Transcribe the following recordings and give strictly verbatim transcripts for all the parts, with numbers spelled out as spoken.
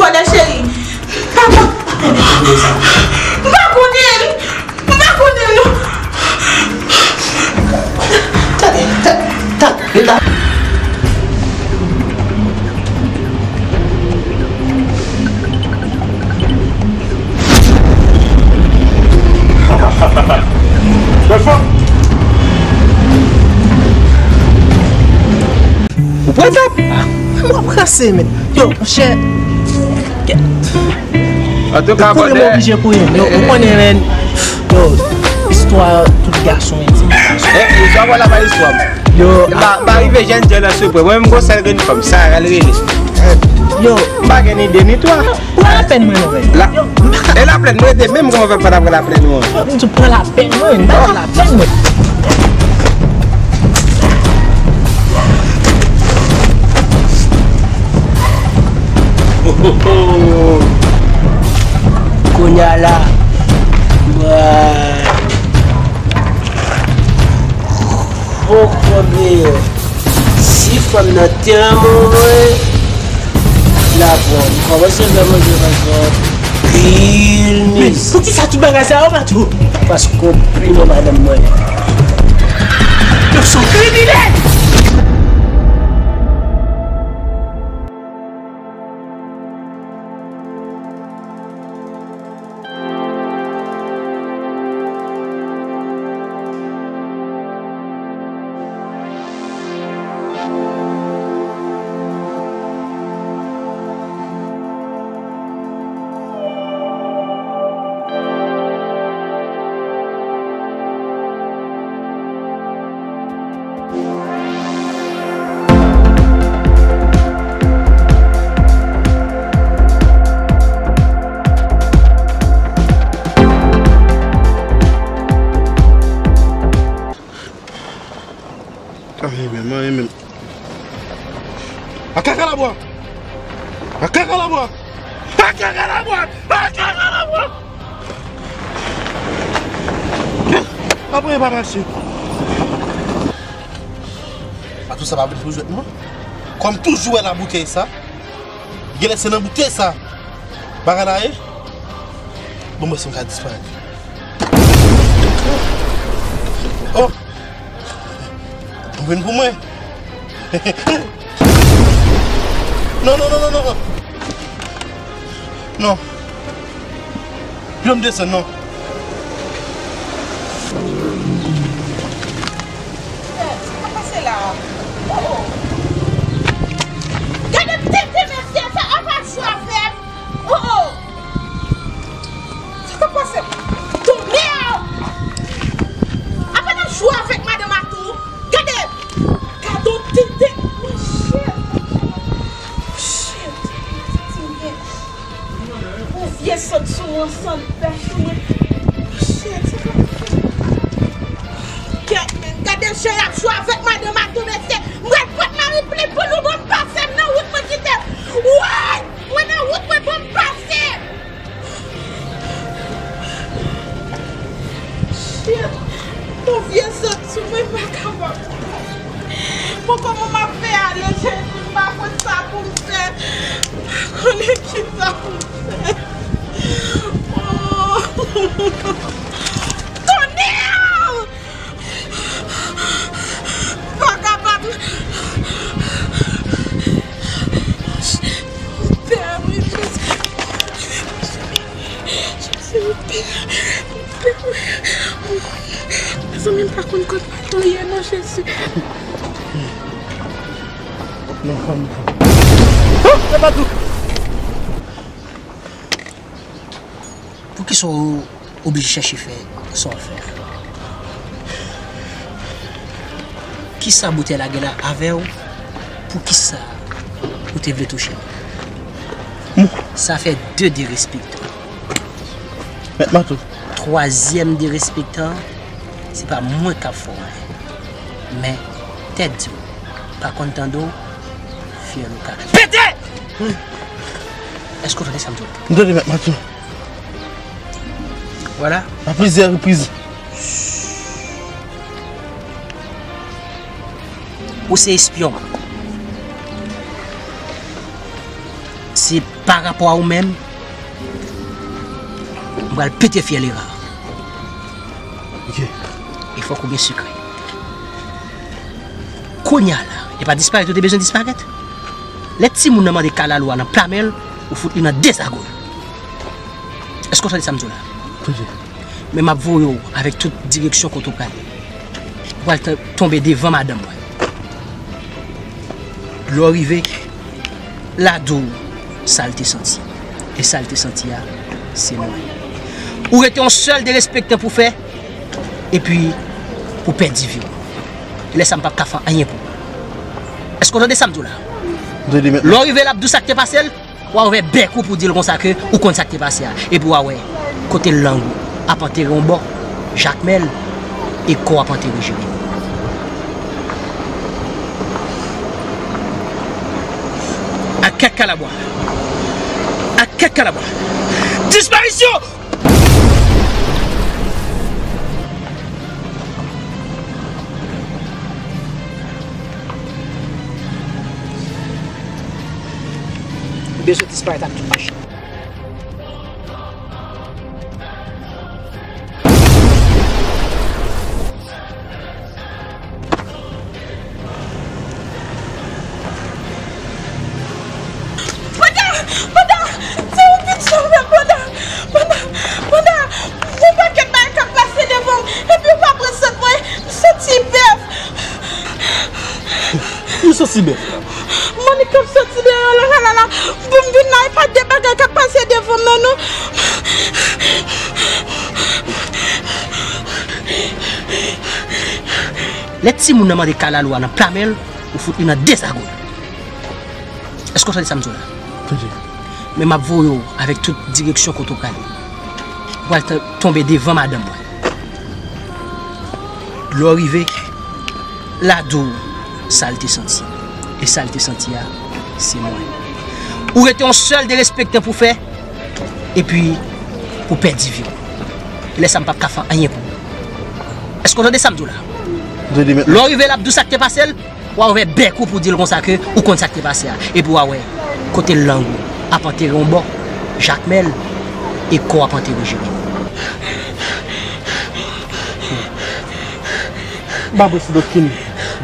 Pandan cheri. Papa. M pa konnen l. M pa konnen l non. Tande, tande, tande. Ou pran zam? M ap ranse men. Yo, monchè. Antouka, kouri, m oblije kouri. Yo, ou konnen, men. Yo, istwa tout gason entim. Eh, istwa pa la pa istwa. Yo, m pa rive jèn jèn nan sou pwen. Mwen menm gon sèl grenn fanm, Sara l rele. Yo, m pa gen ni de ni twa. Pran lapenn mwen non, men. La, e lapenn mwen te menm kòman fè pa ta pran lapenn mwen. M di pran lapenn mwen, m pa pran lapenn mwen. Kounye a la, mwen. Fòk mwen bliye. Si fanm nan te anmore, l ap bon. M kòmanse fè manje paske anpil miz. Men poukisa tout bagay sa yo, Matyo? Paske w oprime madanm mwen. Yo se yon kriminèl! Ay, men, man, men. Akakalabwa! Akakalabwa! Akakalabwa! Akakalabwa! Apre pa mache. Mato sa pa vin pou jwèt non. Kòm toujou wè nan boutèy sa. Genlè se nan boutèy sa bagay la ye. Bon, mwen se m ka disparèt. Oh! Ou vin pou mwen? Non, non, non, non, non. Non. Pye m desann, non. Sa k ap pase la? Oh, oh. Gade tete mesye sa, apa chwa fè. Oh, oh. Sa k ap pase? Tonè! Apa n ap jwe avèk madanm Mato? Gade! Gade yon tete! Monchè! Monchè! Yon vye sant sou mwen, sant bèch sou mwen. Monchè, sa k ap fè? Kèt, men, gade jan y ap jwe avèk madanm Mato, mesye! Mwen pran mari plen pou nou, bon, m pase m nan wout mwen kite. Woy! Mwen nan wout mwen, bon, m pase! Shit! Yon vye sant sou mwen, m pa kapab. Bon, kòman m ap fè ale, Jezi? M pa konn sa pou m fè. M pa konnen kisa pou m fè. Oh! Tonè! Pa kapab. Pè, wi, Jezi. Jezi, wi, Pè. Pè, wi. Mezanmi, m pa konn kot Mato ye, non, Jezi. Non, fanm. Oh, se pa tou. Poukisa w oblije chèche fè sa w ap fè a? Kisa bouton la gen la avè w? Poukisa ou te vle touche l? Sa fè de derespektan. Mèt Mato. Twazyèm derespektan, se pa mwen k ap fè w anyen. Men, tèt di w, pa konn tande w, fyèl ou ka pete! Èske w tande sa m di w? M tande, Mèt Mato. Vwala. A plizyè repriz. Ou se espyon. S- Se pa rapò a ou menm, m pral pete fyèl Era. Ok. E fòk ou byen sekrè. Kounye a la, e pa disparèt ou te bezwen disparèt? Lè timoun nan mande kalalou a nan pla men l, ou fout li nan dezagò. Èske w tande sa m di w la? Tande. Men m ap voye w avèk tout direksyon kote w prale. Ou pral t-, tonbe devan madanm mwen. Lè w rive, l a di w sa l te santi. E sa l te santi a, se mwen. Ou rete yon sèl derespektan pou fè, epi pou pèdi vi w. E lè sa m p ap ka fè anyen pou ou. Èske w tande sa m di w la? Lè w rive, l ap di w sa k te pase l. W a ouvè bèk ou pou di l konsa ke ou konn sa k te pase a. Epi w a wè kote lang ou ap antere yon bò, Jakmèl, e kò w ap antere Jeremi. Ak kèk kalabwa. Ak kèk kalabwa. Disparisyon! Ou bezwen disparèt ak tout machin. Panda! Panda! Se yon piti sovè, Panda! Panda! Panda! Yon pakèt bagay k ap pase devan m, epi w pa pran sant mwen, m santi pè. Ou santi bèf la? Mannik k ap soti deyò la, la, la, la. Pou m vin la, e pa de bagay k ap pase devan m nan, non. Lè timoun nan mande kalalou a nan pla men l, ou fout li nan dezagò. Èske w tande sa m di w la? Tande. Men m ap voye w avèk tout direksyon kote w prale. Ou pral t-, tonbe devan madanm mwen. Lè w rive, l a di w sa l te santi. E sa l te santi a, se mwen. Ou rete yon sèl derespektan pou fè, epi pou pèdi vi w. E lè sa m p ap ka fè anyen pou ou. Èske w tande sa m di w la? Lè w rive, l ap di w sa k te pase l. W a ouvè bèk ou pou di l konsa ke ou konn sa k te pase a. Epi w a wè kote lang ou ap antere yon bò, Jakmèl, e kò w ap antere Jeremi. M pa prese okenn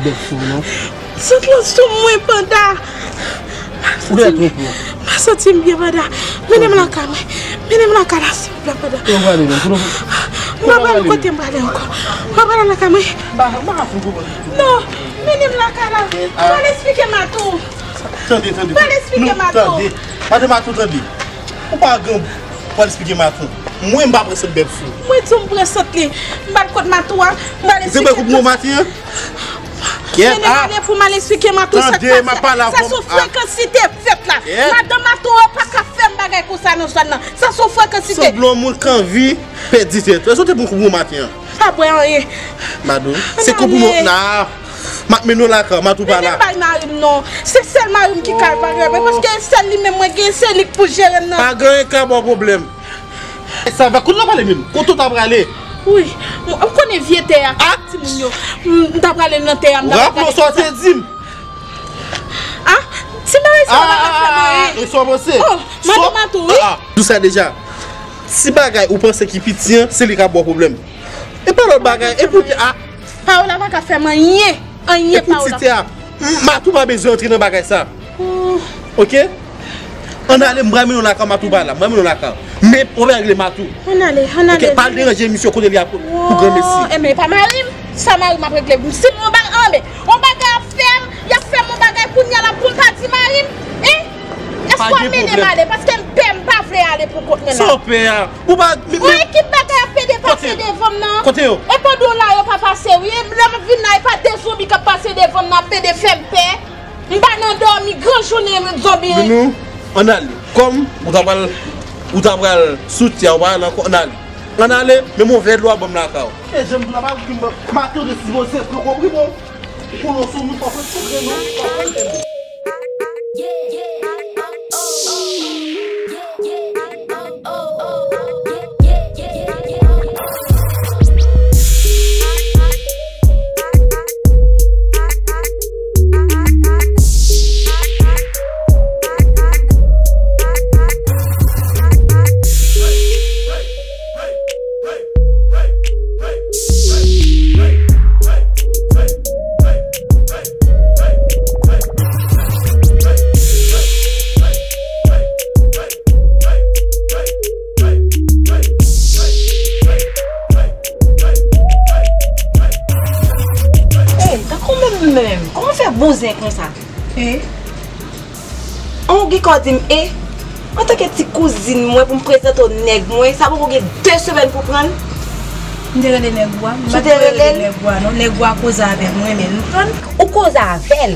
bèk sou ou, non. Sant lan sou mwen, Panda. Ou genlè twonpe w. M pa santi m byen, Panda. Mennen m lakay mwen. Mennen m lakay la, silvouplè, Panda. Kote w prale menm? M pa prale kote m prale ankò. M pa prale lakay mwen. M pa, m pa ka fougo. Non, mennen m lakay la. Pral esplike matou. Tande, tande. Pral esplike matou. Tande. Madan matou, tande. Ou pa gen pou al esplike matou. Mwen, m pa pran sant bèf sou. Mwen di w m pran sant li. M pa t kot matou a. M pral esplike. Ou te bwè koup mwen maten an? Mennen m ale pou m al esplike matou sa k pase a. Sa se yon frekansite fèt la. Madan matou an pa ka fè m bagay konsa nan zòn nan. Sa se yon frekansite. Sanble yon moun k anvi pèdi tèt. Èske w te pran koup mwen maten an? Pa bwè anyen. Madan, se koup mwen la. M ap mennen w lakay, matou pa la. Mennen m bay mari m non. Se sèl mari m ki ka repare mwen, paske e sèl li menm mwen gen, se li k pou jere m nan. Pa gen anyen k ka ba w pwoblèm. E sa va, kote w ta prale menm? Kote w ta prale? Wi, m, m konnen vye tè a, ak timoun yo. M, m ta prale nan tè a, m ta prale. Raple w sa w te di m. Ah, ti bagay sa pa ka fè m anyen. E sa w panse? Oh, madan matou, wi. Di w sa deja. Ti bagay ou panse ki piti an, se li k ap ba w pwoblèm. E pa lòt bagay, e pou tè a. Pawòl la pa ka fè m anyen. Anyen pawòl la. E pou ti tè a, m, matou pa bezwen antre nan bagay sa. Oh. Oke? Ann ale, m pral mennen w lakay matou pa la, m pral mennen w lakay. Men, ou pa regle matou. Ann ale, ann ale. Oke, pa al deranje misye kote li ap pou granmesi. Enben, e pa mari m, sa mari m ap regle. Si m yon bagay, anben, yon bagay ap fè m, y ap fè m yon bagay kounye a la pou m pa di mari m, en? Èske w ap mennen m ale? Paske m pè, m pa vle ale pou kont mwen nan. Sa w pè a? Ou pa, men, men. Mwen, ki bagay ap pede pase devan m nan? Kote yo? E pandan w la, yo pa pase, wi. Lè m vin la, e pa de zonbi k ap pase devan m nan, ap pede fè m pè. M pa nan dòmi, gran jounen, zonbi. Nounou, ann ale. Kòm ou ta pral, ou ta pral sou tè a, ou pa al ankò, ann ale. Ann ale, men yon vè dlo a ban m lakay ou. E, jan m di w la, pa okipe m, mato de si bon, se pran konpri, bon. Ou konnen sou moun pa fè tout de nou, pa fè de nou. Bouzen konsa. E? An ou gen kò di m e? Antanke ti kouzin mwen pou m prezante w nèg mwen, sa poko gen de semèn pou pran l. M te rele nèg ou a? M pa t rele nèg ou a non. Nèg ou a koze avè m, mwen menm. Ou koze avè l.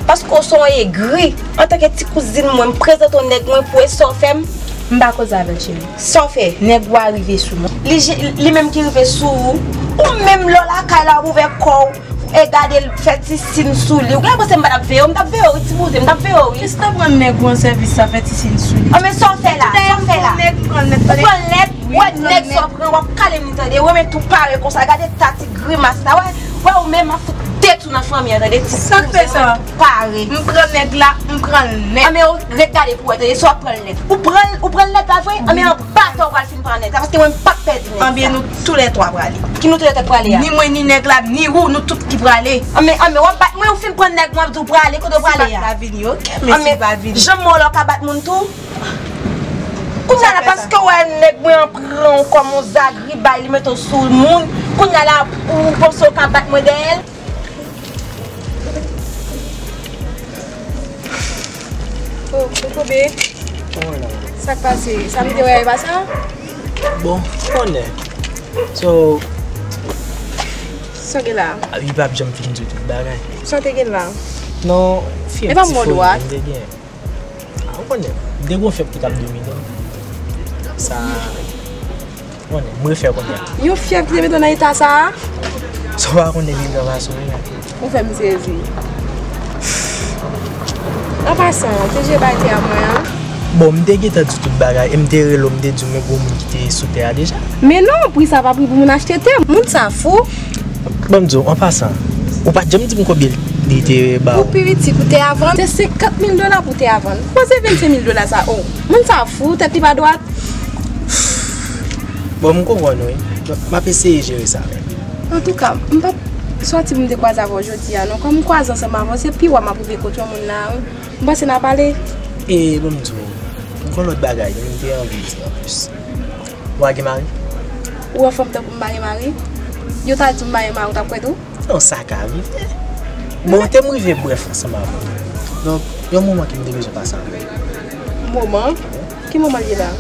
Paske w se yon egri. Antanke ti kouzin mwen, m prezante w nèg mwen pou e sa w fè m. M pa koze avè l, cheri. Sa w fè? Nèg ou a rive sou mwen. Li, li menm ki rive sou ou. Ou menm lè w lakay la, w ap ouvè kò w, e gade l fè ti siy sou li. Ou genlè panse m pa t ap veye w, m t ap veye w wi, ti bouzen, m t ap veye w wi. Jis nan pran nèg ou an sèvis sa fè ti siy sou li. An men sa w fè la, sa w fè la? Ou pran l nèt, ou pran nèt, tande. Ou pran nèg, ou wè nèg sa w pran, w ap kale m li, tande. Ou renmen tou pare konsa, gade ta ti grimas la, wè, wè ou menm ap fout detwi nan fanmi an, tande, ti bouzen, ou renmen tou pare. M pran nèg la, m pran l nèt. An men ou ret gade pou wè, tande, si w ap pran l nèt. Ou pran l, ou pran l nèt la vre? An men an baton ou pral fin pran nèg la, paske mwen m p ap pèdi nèg sa. Anben nou toulètwa prale. Ki nou toulètwa prale a? Ni mwen, ni nèg la, ni ou, nou tout ki prale. Anben, anben, w ap bat mwen, ou fin pran nèg mwen, w ap di w prale, kote w prale a? Si bat la vini, oke, men si pa vini. Anben, janm wè w la w ka bat moun tou? Kounye a la, paske w wè nèg mwen an pran w kòm yon zagribay, li mete w sou moun, kounye a la, ou panse w ka bat mwen dèyè l? Oh, Kokobe. Sa k pase? Sa m te wè a, e pa sa? Bon, ou konnen. So, sa w gen la? Ah, li p ap janm fin di w tout bagay. Sa w te gen la? Non, fi, e pa m gon dwat m te gen. Ah, ou konnen, de gwo fyèv ki t ap domine m. Sa, ou konnen, m refè kounye a. Yon fyèv ki te mete w nan eta sa a? Sa w pa konnen ki gran fason wi. Ou fè m sezi. An pasan, ou te jere bay tè a mwen an? Bon, m te gentan di tout bagay, e m te rele w, m te di w men gwo moun ki te sou tè a deja. Men non, pri sa pa pri pou moun achte tè. Moun sa fou. Ban m di w, an pasan, ou pa t janm di m konbyen li te ba w. Pou pi piti, pou tè a vann, se senkant mil dola pou tè a vann. Koze vennsenk mil dola sa, oh. Moun sa fou, tèt li pa dwat. Bon, m konprann ou wi. M ap eseye jere sa menm. Antouka, m p ap sòti pou m te kwaze avè w jodi a non. Kòm m kwaze ansanm avè w, se pi wè m ap rive kot yon moun la wi. M panse n a pale. E, bon, m di w, m gon lòt bagay tou m te anvi di anplis. Ou pa gen mari? Ou wè fanm tankou m pa gen mari? Yo ta di m pa gen mari, ou t ap kwè tou? Non, sa ka rive. Bon, te m rive brèf ansanm avè w. Donk, yon moman ke m te bezwen pase avè w. Moman? Ki moman l ye la?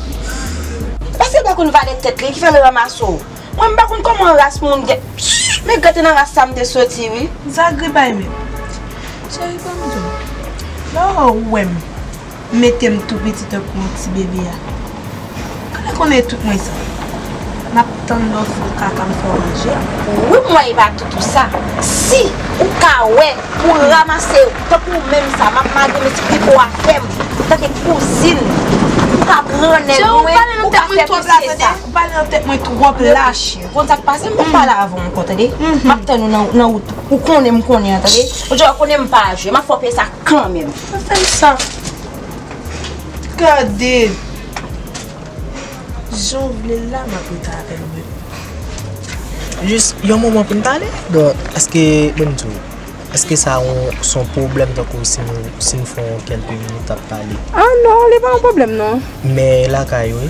Paske l pa konn valè tèt li, ki fè l ranmase w. Mwen, m pa konn kòman ras moun gen. Men gate nan ras sa m te soti, wi. Zagribay menm. Cheri, ban m di w. Lè w wè m mete m tou piti tankou yon ti bebe a. Konnen, konnen tout mwen sa. M ap tann lè w fin kaka m fè w manje. Wi, m wè e pa tout ou sa. Si ou ka wè pou w ranmase w, tankou ou menm sa, m ap mande mesye ki po a fè m, tanke kouzin, ou ka pran nèg mwen, ou ka fè mesye sa. Ou pale nan tèt mwen twòp la, cheri. Ou pale nan tèt mwen twòp la, cheri. Ou konn sa k pase, m p ap pale avè w ankò, tande? M ap tann ou nan, nan wout. Ou konnen m konnen an, tande? Ou di w konnen m pa jwe, m ap fè w peye sa kanmenm. Pa fè m sa. Gade. Jan w vle l la, m ap rete avè l, wi. Jis yon moman pou n pale. Bon, èske, bon, m di w, èske sa yon, se yon pwoblèm tankou si nou, si n fè yon kèlke minit ap pale? Ah non, li pa yon pwoblèm non. Men lakay ou wi.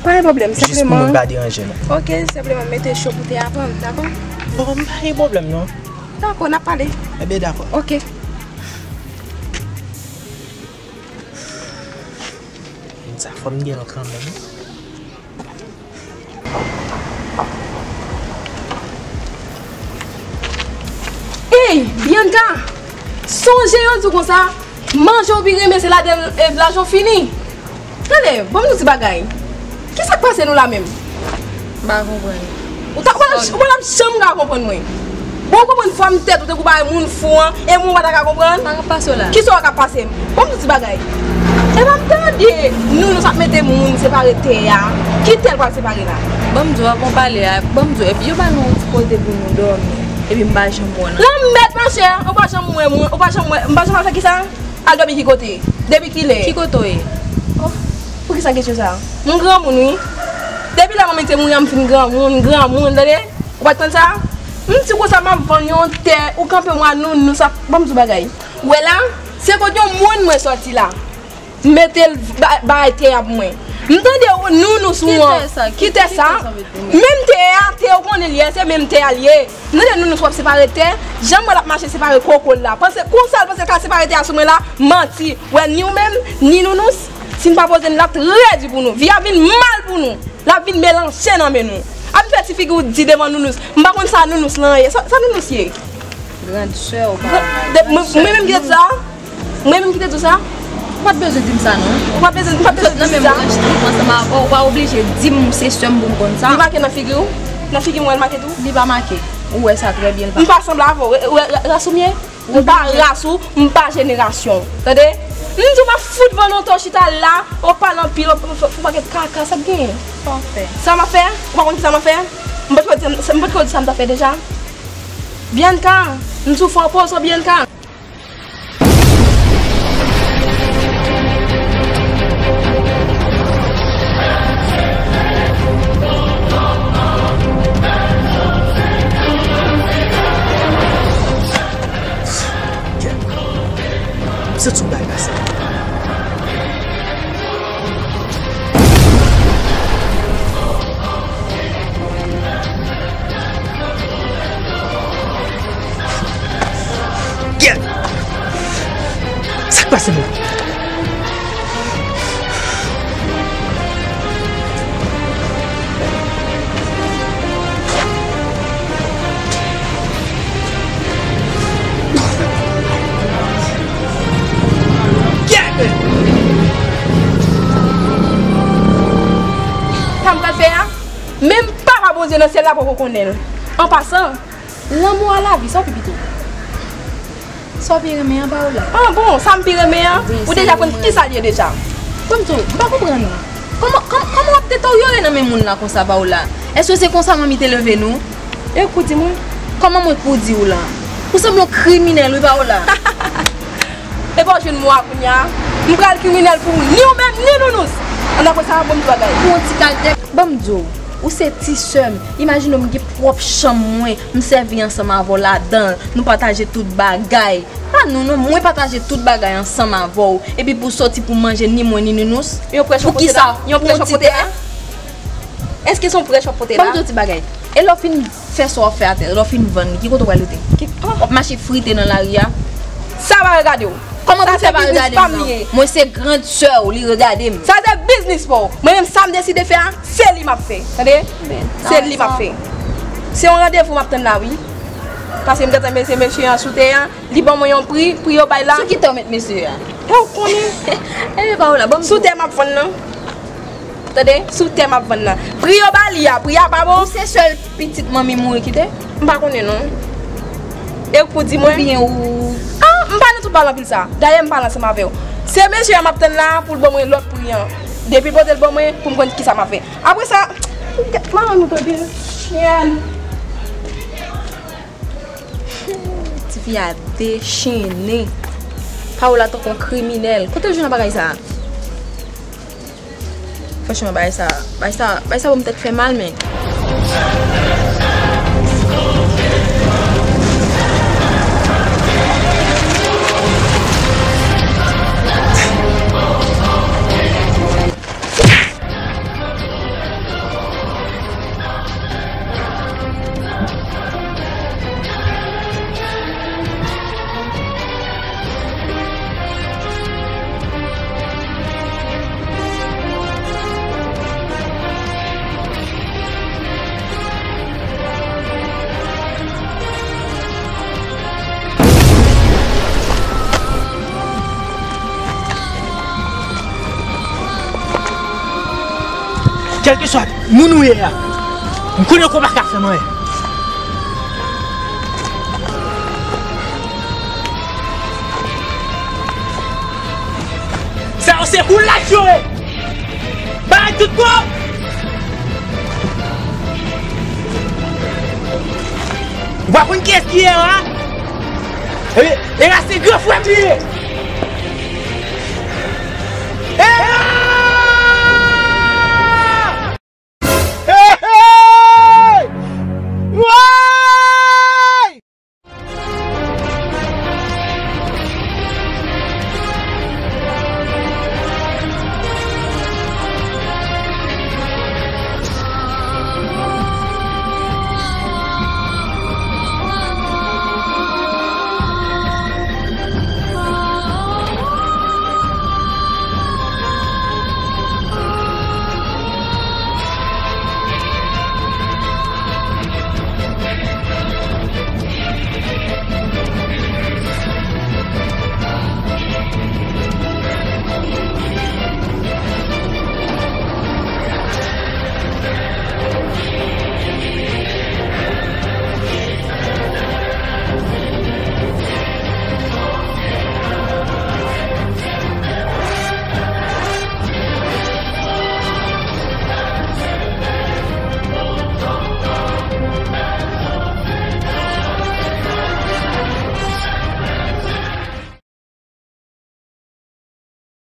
Pa gen pwoblèm, senpleman. Jis pou mwen pa deranje nou. Ok, senpleman mete cho pou tè a vann, dakò? Bon, m pa gen pwoblèm non. Dakò, n ap pale. Ebyen dakò. Ok. Moun sa fò m gen lòt kanmenm wi. Ey, Bianca! Sonje yo di w konsa, manje w pi renmen se ladan l, e, lajan w fini. Tande, ban m di w ti bagay. Kisa k pase nou la menm? M pa konprann. Ou ta, ou pa, ou pa t ap janm ka konprann mwen. Bon, ou konprann fòm tèt ou tankou bagay moun fou an, e mwen ou pa ta ka konprann? Sa k ap pase w la? Kisa w k ap pase m? Bon, m di w ti bagay. Epa m tande nou, nou t ap mete moun separe tè a. Ki tè l pral separe la? Ban m di w, avan w pale a, ban m di w, epi yo ba nou yon ti kote pou nou dòmi. Epi m pa janm wè w nan. Lanmèd, monchè, ou pa janm wè mwen, ou pa janm wè, m pa janm al fè kisa? Al dòmi ki kote? Depi kilè? Ki kote w ye? Oh, poukisa kesyon sa a? M granmoun, wi. Depi lè manmi te mouri a, m fin granmoun, granmoun, tande? Ou pa t konn sa? M di konsa, m ap vann yon tè, ou kanpe mwa nou, nou sa, ban m di w bagay. Ou wè la, se kot yon moun mwen sòti la. M mete l ba-, bay tè a pou mwen. M tande w, Nounous ou an. Ki tè sa? Ki tè sa? Menm tè a, tè ou konnen l ye, se menm tè a l ye. M tande Nounous w ap separe tè, jan m wè l ap mache separe koko l la. Panse, konsa l panse l ka separe tè a sou mwen la? Manti. Wè, ni ou menm, ni Nounous, si n pa poze n, l ap trè di pou nou. Vi a vin mal pou nou. L ap vin melanje nan men nou. Ap fè ti figi w di devan Nounous. M pa konn sa Nounous lan ye. Sa, sa Nounous ye? Grand sè ou pa. Mwen menm ki te di sa? Mwen menm ki te di w sa? Ou pa t bezwen di m sa, non. Ou pa t bezwen, ou pa t bezwen di m sa. Nan men mwen, lè m ansanm avè w, ou pa oblije di m se sè m pou m konn sa. Li make nan figi w? Nan figi mwen, l make tou? Li pa make. Ou wè sa trè byen, li pa. M pa sanble avè w. Ou wè ras ou m ye? M pa ras ou, m pa jenerasyon w. Tande? M di w m ap fout vann yon to chita la, ou pale anpil, ou fè yon pakèt kaka, sa k genyen? Sa w ap fè? Sa m ap fè? Ou pa konn ki sa m ap fè? M potko di, m potko di sa m t ap fè deja? Bianca, m sou fè yon poz, Bianca. M santi yon bagay pase. Kèt! Sa k pase menm? Sa m pral fè a, menm Papa Bondye nan syèl la poko konnen l. An pasan, lanmou a lavi, sa w pi pito? Sa w pi renmen an, Paola? Ah bon, sa m pi renmen an? Ou deja konn ki sa l ye deja. Ban m di w, m pa konprann ou. Kòman, kòman, kòman w ap detoryore nan men moun la konsa, Paola? Èske se konsa manmi te leve nou? E kou di mwen. Kòman mwen pou di w la? Ou sanble yon kriminèl, wi, Paola. Epa w jwenn mo a kounye a? M pral kriminèl pou ou, ni ou menm, ni Nounous. Annapre sa, ban m di w bagay. Pou yon ti kalite. Ban m di w, ou se ti sè m. Imajine w m gen pwòp chanm mwen, m sèvi ansanm avè w ladan l, nou pataje tout bagay. Pa nou non, mwen pataje tout bagay ansanm avè w. Epi pou w soti pou manje ni mwen ni Nounous? Yon prèch yon pote la? Yon prèch yon pote la? Èske se yon prèch w ap pote la? Ban m di w ti bagay. E lè w fin fè sa w ap fè atè, lè w fin vann li, ki kote w pral rete? W ap mache frite nan lari a? Sa pa regade w. Kòman pou fè pa regade m nan? Mwen se grand sè w, li regade m. Sa se biznis pa w. Mwen menm sa m deside fè a, se li m ap fè. Tande? Se li m ap fè. Se yon randevou m ap tann la, wi. Paske m gentan mete mesye an sou tè a. Li ban mwen yon pri, pri yo bay la. Sou ki tè w met mesye a? E w konnen. Ebyen, pa w la, ban m. Sou tè m ap vann nan. Tande? Sou tè m ap vann nan. Pri yo ba li a, pri a pa bon. Ou se sèl pitit manmi mouri kite? M pa konnen non. E ou k pou di mwen? Oubyen ou. Ah, m pa nan tout pale anpil sa. Dayè m pale ansanm avè w. Se mesye a m ap tann la pou l ban mwen lòt pri an. Depi l pote l ban mwen, pou m konn kisa m ap fè. Apre sa, gèt manman nou tande. Chyen. Tifi a dechennen. Paola tankou yon kriminèl. Kote l jwenn bagay sa a? Franchman, bagay sa, bagay sa, bagay sa ban m tèt fè mal, men. Kèlkeswa moun ou ye a, m konnen ke w pa ka fè m anyen. Sa yo se kou lach yo ye. Bay tout bon. Ou pa konn kiyès ki ye a? E, e a se gran frè m li ye. E a